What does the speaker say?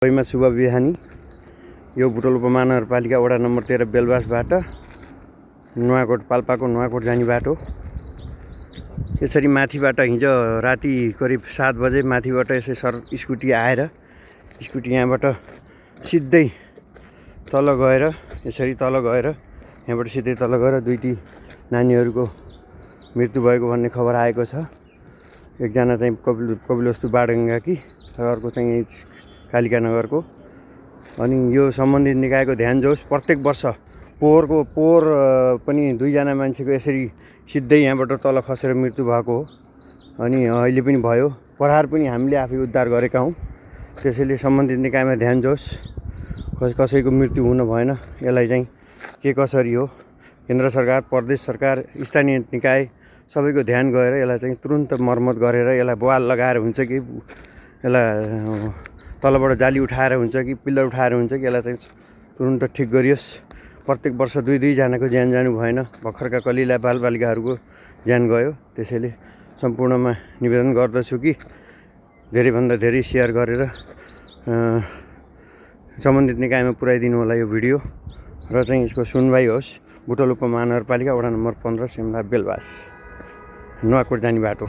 सबैमा शुभ बिहानी। यो बुटवल उपमहानगरपालिका वडा नम्बर 13 बेलबासबाट नुवाकोट पाल्पाको नुवाकोट जाने बाटो। यसरी माथिबाट हिजो राति करिब 7 बजे माथिबाट यसै स्कुटी आएर स्कुटी यहाँबाट सिधै तल गएर यहाँबाट सिधै तल गएर दुईटी नानीहरूको मृत्यु भएको भन्ने खबर आएको छ। एकजना चाहिँ कपिलवस्तु बाडगङ्गाकी र अर्को चाहिँ कालिका नगरको। अनि यो सम्बन्धित निकायको ध्यान जोस्। प्रत्येक वर्ष पोहोर पनि दुईजना मान्छेको यसरी सिधै यहाँबाट तल खसेर मृत्यु भएको हो। अनि अहिले पनि भयो। प्रहार पनि हामीले आफै उद्धार गरेका हौँ। त्यसैले सम्बन्धित निकायमा ध्यान जोस्। कसैको मृत्यु हुन भएन। यसलाई चाहिँ के कसरी हो, केन्द्र सरकार, प्रदेश सरकार, स्थानीय निकाय सबैको ध्यान गएर यसलाई चाहिँ तुरुन्त मर्मत गरेर यसलाई बवाल लगाएर हुन्छ कि यसलाई तलबाट जाली उठाएर हुन्छ कि पिल्लर उठाएर हुन्छ कि यसलाई चाहिँ तुरुन्त ठिक गरियोस्। प्रत्येक वर्ष दुई जनाको ज्यान जानु भएन। भर्खरका कलिला बालबालिकाहरूको ज्यान गयो। त्यसैले सम्पूर्णमा निवेदन गर्दछु कि धेरैभन्दा धेरै सेयर गरेर सम्बन्धित निकायमा पुर्याइदिनु होला यो भिडियो र चाहिँ यसको सुनवाई होस्। बुटवल उपमहानगरपालिका वडा नम्बर 15 सेमला बेलबास नुवाकोट जाने बाटो।